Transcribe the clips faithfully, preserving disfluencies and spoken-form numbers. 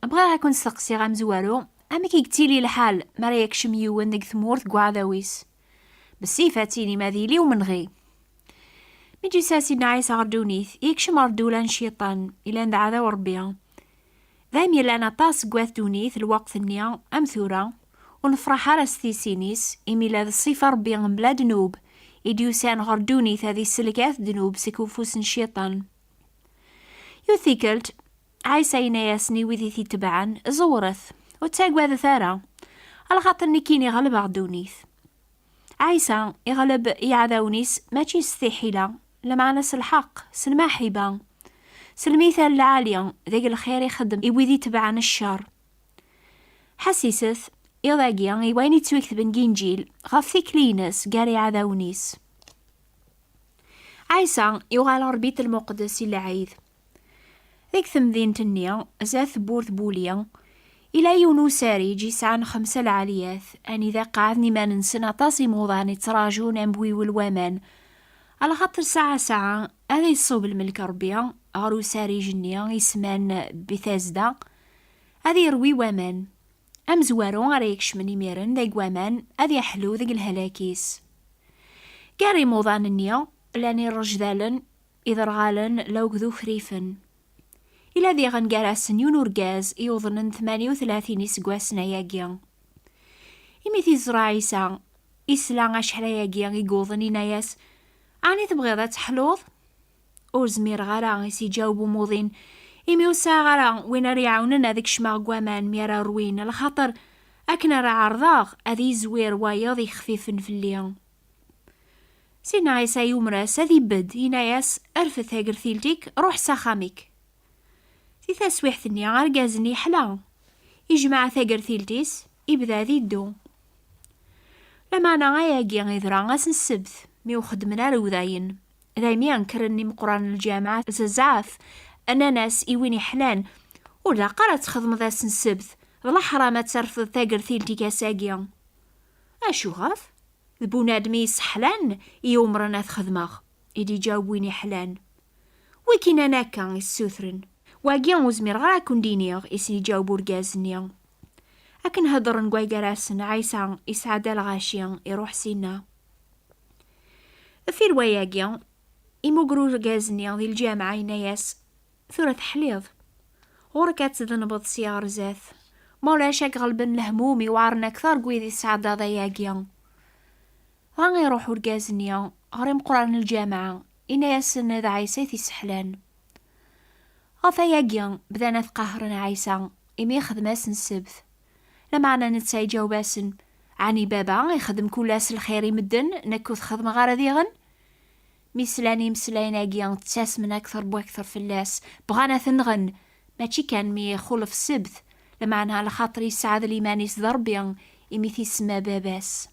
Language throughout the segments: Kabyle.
Bɣiɣ ad ken-steqsiɣ amezwaru, amek i yettili lḥal mi ara yekcem yiwen deg tmurt deg uɛdaw-is? Bessif ad tinim ad yili umenɣi. Mi d-yusa Sidna Ɛisa ɣer ddunit, yekcem ɣer ddula n Cciṭan, ilan d aɛdaw Ṛebbi. D ayen yellan aṭas deg wat ddunit lweqt-nni am tura, ur nefṛaḥ ara s tisin-is, imi la d ṣṣifa Ṛebbi mebla ddnub, i d-yusan ɣer ddunit ad isellek at ddnub seg ufus n Cciṭan. Yiwet tikkelt, Ɛisa yenna-yasen i wid i t-itebɛen, "Ẓewret, ur ttagadet ara, alaxaṭer nekkini ɣelbeɣ ddunit." Ɛisa iɣleb iɛdawen-is mačči s tiḥila, lameɛna s lḥeqq, s lmaḥiba, s lmital lɛali, deg lxir ixeddem i wid itebɛen ccer. Ḥassiset, iḍ-agi i wayen ittwaketben deg Inǧil ɣef tikli-ines gar iɛdawen-is. Ɛisa yuɣal ɣer Bit Lmuqdes i lɛid. Deg temdint-nni, zdat tewwurt Buli, ila yiwen usariǧ yesɛan xemsa lɛaliyat, anida qeɛden iman-nsen aṭas imuḍan ittraǧun ambiwel waman, alaxaṭer saɛa saɛa ad iṣub lmelk Ṛebbi ɣer usariǧ-nni isemman Bitazda, ad irwi waman. Amezwaru ara ikecmen imiren deg waman ad iḥlu deg lehlak-is. Gar imuḍan-nni, llan irejdalen, iderɣalen, la akked ukrifen. Ila diɣen gar-asen yiwen urgaz i uḍnen tmanya u tlatin iseggasen ayagi. Imi t-iẓra Ɛisa, isla acḥal ayagi i yuḍen, yenna-yas, "Ɛni tebɣiḍ ad teḥluḍ?" "Ur zmireɣ ara," i s-iǧaweb umuḍin, "imi ur sɛiɣ ara win ara iɛawnen ad kecmeɣ deg waman mi ara rwin, lxaṭer akken ara ɛerḍeɣ ad yizwir wayeḍ ixfifen fell-i." Sidna Ɛisa yumer-as ad ibedd, yenna-yas, "Rfed tagertilt-ik, ruḥ s axxam-ik." Di taswiḥt-nni, argaz-nni yeḥla. Ijmeɛ tagertilt-is, ibda ad iddu. Lameɛna ayagi yeḍra ass n ssebt, mi ur xeddmen ara udayen. Daymi kkren imeqqranen n lǧameɛ s zzɛaf, nnan-as i win iḥlan, "Ur ilaq ara ad txedmeḍ ass n ssebt, d leḥram ad terfdeḍ tagertilt-ik ass-agi." "Acuɣef? D bunadem i yi-sseḥlan i yi-umren ad t-xedmeɣ," i d-iǧaweb win iḥlan. "Wi k-innan akka?" i s-ssutren. "Wagi ur zmireɣ ara ad ken-d-iniɣ," i sen-iǧaweb urgaz-nni. Akken heddren deg way gar-asen, Ɛisa isɛedda lɣaci, iruḥ sinna. Deffir wayagi, imuger urgaz-nni di lǧameɛ, yenna-yas, "Tura teḥliḍ. Ɣur-k ad tednbeḍ sya ɣer zdat. Ma ulac, ad k-ɣelben lehmum iweɛren akter deg wid i tesɛeddaḍ ayagi." Dɣa iruḥ urgaz-nni ɣer imeqqranen n lǧameɛ, yenna-yasen d Ɛisa i t-isseḥlan. Ɣef ayagi, bdan ad t-qahren Ɛisa, imi ixdem ass n ssebt. Lameɛna netta iǧaweb-asen, "Ɛni baba ixdem kul ass lxir i medden, nekk ur t-xedmeɣ ara diɣen?" Mi slan imeslayen-agi, ttasmen akter n wakter fell-as, bɣan ad t-nɣen, mačči kan mi ixulef ssebt, lameɛna lxaṭer yesɛa d liman-is d Ṛebbi, imi t-isemma baba-s.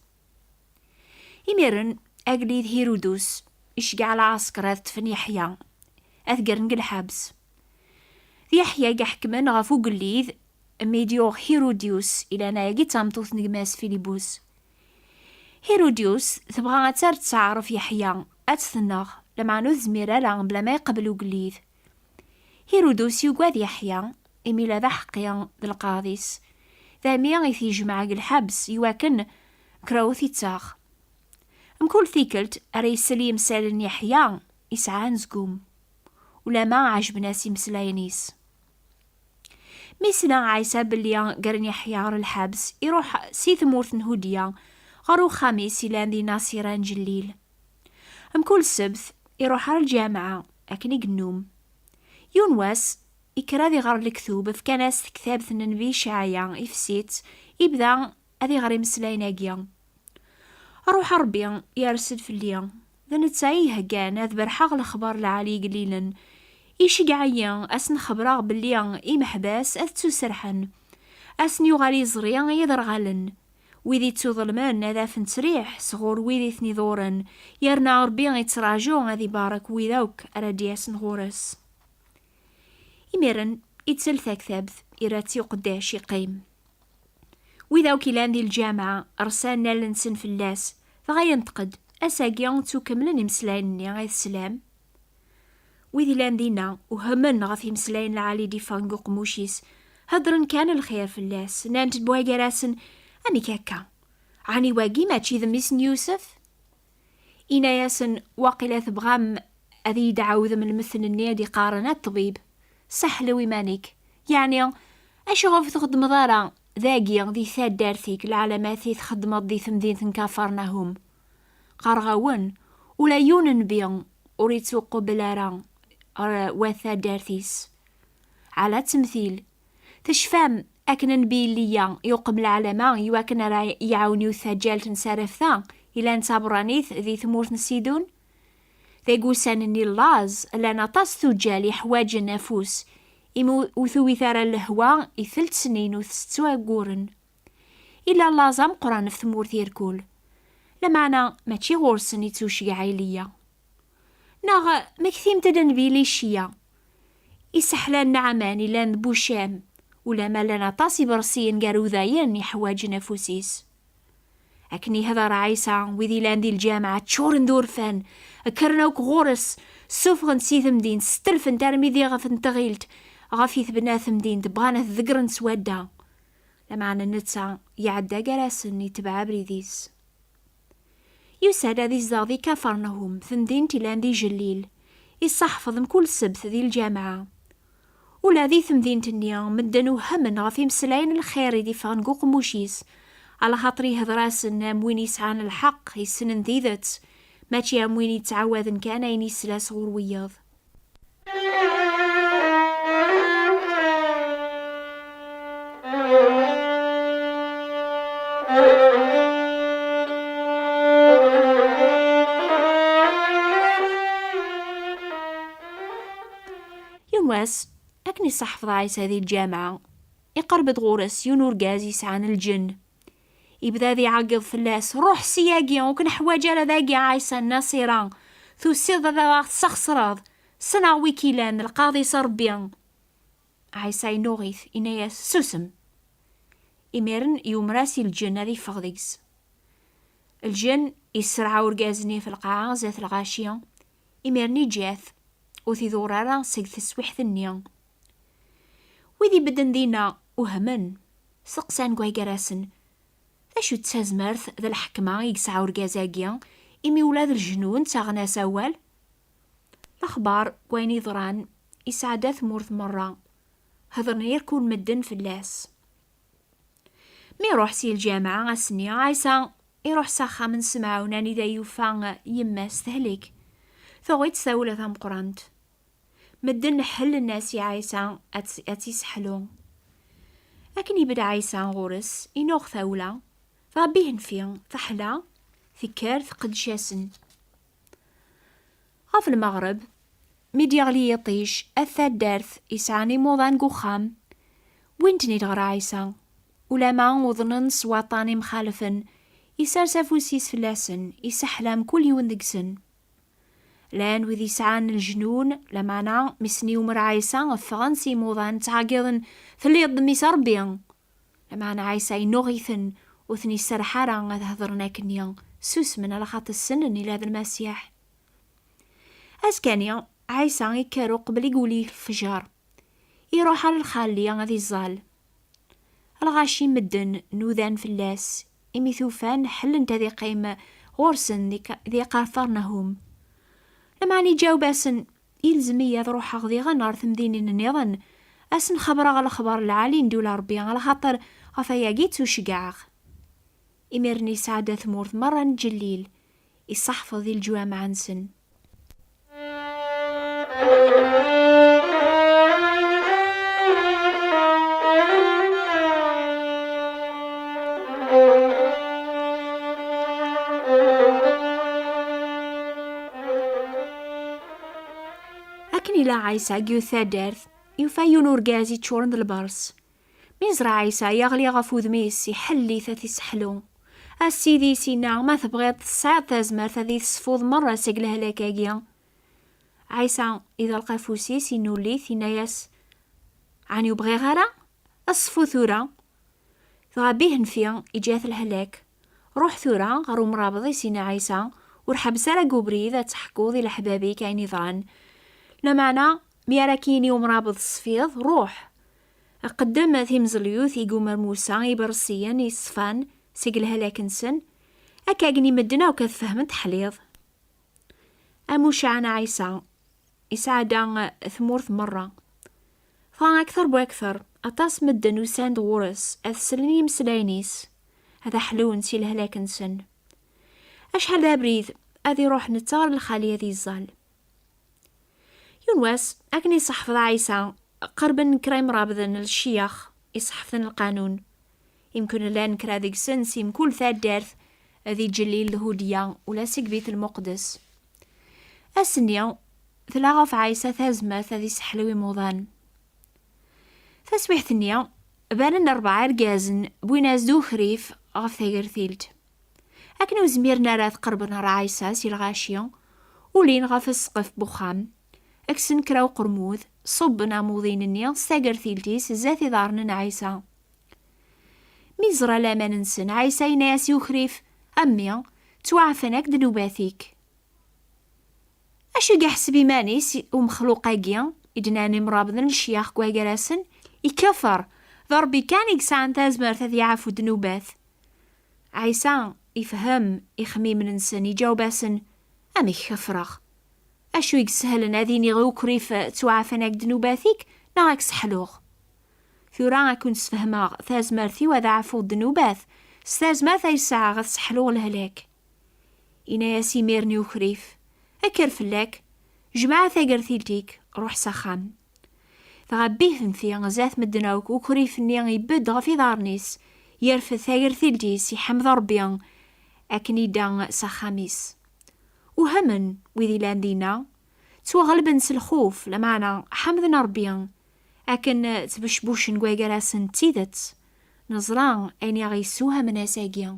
Imiren, agellid Hirudus iceggeɛ lɛesker ad ṭṭfen Yeḥya, ad t-gren deg lḥebs. D Yeḥya i iḥekmen ɣef ugellid mi d-yuɣ Hirudyus, ilan ayagi d tameṭṭut n gma-s Filibus. Hirudyus tebɣa ad tt-, ad tt-teɛref Yeḥya, ad tt-tenɣ, lameɛna ur tezmir ara mebla ma iqbel ugellid. Hirudus yugad Yeḥya, imi la d aḥeqqi d lqaḍ-is. Daymi i t-yejmeɛ deg lḥebs, iwakken kra ur t-ittaɣ. Mkul tikkelt ara isel i yimsalen n Yeḥya, isɛa anezgum. Ulama ɛejben-as imeslayen-is. Mi yesla Ɛisa belli ggren Yeḥya ɣer lḥebs, iruḥ si tmurt n Hudya ɣer uxxam-is ilan di Nasira n Ǧellil. Mkul ssebt, iruḥ ɣer lǧameɛ, akken i yennum. Yiwen wass, ikker ad iɣer lektub, fkan-as tektabt n Nnbi Icɛaya, ifsi-tt, ibda ad iɣer imeslayen-agi. Ṛuḥ Ṛebbi yers-d fell-i, d netta i iheggan ad berḥeɣ lexbar lɛali igellilen. Iceggeɛ-iyi ad sen-xebreɣ belli imeḥbas ad ttuserḥen, ad sen-yuɣal iẓri i iderɣalen. Wid ittuḍelmen ad afen ttriḥ sɣur wid i ten-iḍuren, yerna Ṛebbi ittraǧu ad ibarek wid akk ara d-yasen ɣur-s. Imiren, ittel taktabt, irra-tt i uqeddac, iqqim. Wid akk ilan di lǧameɛ rsan allen-nsen fell-as, dɣa yenṭeq-d, "Ass-agi ttukemmlen imeslayen-nni i teslam?" Wid ilan dinna uhmen ɣef imeslayen lɛali i d-iffɣen deg uqemmuc-is, Heddren kan lxir fell-as, nnant-d bwagar-asen: "Amek akka? Ɛni wagi mačči d mmi-s n Yusef?" Inna-yasen: "Waqila tebɣam ad iyi-d-ɛawdem lmetl-nni i d-iqqaren a ṭṭbib? Seḥlew iman-ik. Yeɛni, acu ɣef txeddmeḍ ara dagi di taddart-ik, lɛalamat i txeddmeḍ di temdint n Kafarnahum? Qqareɣ-awen, ula yiwen nnbi ur ittuqbel ara ar wat taddart-is. Ɛla ttemtil, tecfam akken nnbi Iliya yuqem lɛalama iwakken ara iɛawen yiwet taǧǧalt n Sarefta ilan d taberranit di tmurt n Sidun? Deg ussan-nni n laẓ, llan aṭas tuǧǧal iḥwaǧen afus, imi ur tewwit ara lehwa i telt snin ur tettwagguren. Illa laẓ ameqqran ɣef tmurt irkul. Lameɛna mačči ɣur-sen i ttuceggeɛ Iliya. Neɣ mektimt-d nnbi Licciya, iseḥlan n Naɛman ilan d Bucam, ulamma llan aṭas ibersiyen gar udayen iḥwaǧen afus-is." Akken ihder Ɛisa, wid ilan di lǧameɛ ččuren d urfan, kkren akk ɣur-s, ssufɣen-t si temdint, stelfen-t armi d iɣef n tɣilt ɣef i tebna temdint, bɣan ad t-ḍeggren s wadda. Lameɛna netta iɛedda gar-asen, itbeɛ abrid-is. Yusa-d ad izdeɣ di Kafarnahum, temdint ilan di Jellil, isseḥfeḍ mkul ssebt di lǧameɛ. Ula di temdint-nni, medden uhmen ɣef imeslayen n lxir i d-iffɣen deg uqemmuc-is, alaxaṭer ihder-asen am win yesɛan lḥeqq, yessnen tidet, mačči am win yettɛawaden kan ayen yesla sɣur wiyaḍ. Yiwen wass, akken iseḥfeḍ Ɛisa di lǧameɛ, iqerreb-d ɣur-s yiwen urgaz yesɛan lǧenn. Ibda ad iɛeggeḍ fell-as: "Ruḥ siyagi, ur k-neḥwaǧ ara dagi, Ɛisa n Naṣira. Tusiḍ-d ad aɣ-tesxeṣreḍ. Ssneɣ wi k-ilan, lqaḍi s Ṛebbi." Ɛisa yennuɣ-it, inna-yas: "Susem!" Imiren yumer-as i lǧenn ad iffeɣ deg-s. Lǧenn isserɛa urgaz-nni ɣef lqaɛa zdat lɣaci, imiren iǧǧa-t, ur t-iḍurr ara seg teswiḥt-nni. Wid ibedden dinna uhmen, seqsan deg waygar-asen: "D acu d tazmert d lḥekma i yesɛa urgaz-agi, imi ula d lejnun ttaɣen-as awal?" Lexbar n wayen yeḍran isɛedda tmurt merra, hedren irkul medden fell-as. Mi iruḥ si lǧameɛ ass-nni, Ɛisa iruḥ s axxam n Semɛun anida yufa yemma-s tehlek. Tuɣ-itt tawla tameqqrant. Medden ḥellen-as i Ɛisa ad tt-, ad tt-iseḥlu. Akken ibedd Ɛisa ɣur-s, inuɣ tawla, dɣa bihenfi teḥla, tekker tqeddec-asen. Ɣef lmeɣreb, mi d-yeɣli yiṭij, at taddart yesɛan imuḍan deg uxxam, wwin-ten-id ɣer Ɛisa. Ulama uḍnen s waṭṭan imxalfen, isers afus-is fell-asen, iseḥla mkul yiwen deg-sen. Llan wid yesɛan lejnun, lameɛna mi sen-yumer Ɛisa, ffɣen s imuḍan, ttɛeggiḍen: "Telliḍ d mmi-s n Ṛebbi!" Lameɛna Ɛisa yennuɣ-iten, ur ten-iserreḥ ara ad hedren akkenni, susmen alaxaṭer ssnen ila d Lmasiḥ. Azekka-nni, Ɛisa ikker uqbel i yuli lefjer, iruḥ ar lxali ad iẓẓal. Lɣaci medden nudan fell-as, imi t-ufan ḥellent ad iqqim ɣur-sen di Ka-, di Kafarnahum. Lameɛna iǧaweb-asen: "Ilzem-iyi ad ruḥeɣ diɣen ɣer temdinin nniḍen, ad sen-xebreɣ lexbar lɛali n ddula Ṛebbi, alaxaṭer ɣef ayagi ttuceggɛeɣ." Imiren isɛedda tmurt merra n Ǧellil, isseḥfeḍ di leǧwameɛ-nsen. Akken ila Ɛisa deg yiwet taddart, yufa yiwen urgaz yeččuren d lbers. Mi yeẓra Ɛisa yeɣli ɣef wudem-is, iḥell-it ad t-iseḥlu. "A Sidi," i s-yenna, "ma tebɣiḍ, tesɛiḍ tazmert ad iyi-tesfuḍ merra seg lehlak-agi." Ɛisa iḍelq afus-is, inulli-t, yenna-yas: "Ɛni ur bɣiɣ ara? Ṣfu tura." Dɣa bihenfi iǧǧa-t lehlak. "Ruḥ tura ɣer umrabeḍ," i s-yenna Ɛisa, "ur ḥebbes ara deg ubrid ad teḥkuḍ i leḥbab-ik ayen yeḍran. Lameɛna mi ara k-yini umrabeḍ ṣfiḍ, ruḥ." Qeddem timeẓlyut i yumer Musa ibersiyen yeṣfan seg lehlak-nsen, akka akken i medden akk ad fehmen teḥliḍ. Am ucaɛen Ɛisa, isɛedda tmurt merra. Fa akter bu akter, aṭas medden usan-d ɣur-s ad slen i yimeslayen-is, ad aḥlun si lehlak-nsen. Acḥal d abrid ad iruḥ netta ɣer lxali ad iẓẓal. Yiwen wass, akken iseḥfeḍ Ɛisa, qerben kra imrabḍen n lecyax iseḥfḍen lqanun. Imken llan kra deg-sen si mkul taddart, di Ǧellil d Hudya ula seg Bit Lmuqdes. Ass-nni, tella ɣef Ɛisa tazmert ad iseḥlew imuḍan. Taswiḥt-nni, banen rebɛa irgazen, wwin-as-d ukrif ɣef tagertilt. Akken ur zmiren ara ad qerben ɣer Ɛisa si lɣaci, ulin ɣef ssqef n uxxam, kksen kra uqermud, ṣubben amuḍin-nni s tagertilt-is zdat iḍarren n Ɛisa. Mi yeẓra laman-nsen, Ɛisa yenna-yas i ukrif: "A mmi, ttwaɛfan-ak ddnubat-ik." Acu i yeḥseb iman-is umexluq-agi, i d-nnan imrabḍen lecyax deg wagar-asen? Ikeffer! D Ṛebbi kan i yesɛan tazmert ad yeɛfu ddnubat. Ɛisa ifhem ixemmimen-nsen, iǧaweb-asen: "Amek kefreɣ? Acu i yeshlen, ad iniɣ i ukrif ttwaɛfan-ak ddnubat-ik, neɣ ad k-seḥluɣ? Tura ad ken-sfehmeɣ tazmert-iw ad ɛfuɣ ddnubat, s tazmert ay sɛiɣ ad seḥluɣ lehlak." Ini-as imiren i ukrif: "Kker fell-ak, jmeɛ tagertilt-ik, ruḥ s axxam." Dɣa bihenti zdat medden akk, ukrif-nni ibedd ɣef iḍarren-is, yerfed tagertilt-is, iḥemd Ṛebbi, akken idda s axxam-is. Uhamen wid ilan dinna, ttwaɣelben s lxuf, lameɛna ḥemden Ṛebbi, akken ttbecbucen deg wagar-asen d tidet. Neẓra ayen i aɣ-yessewhamen ass-agi.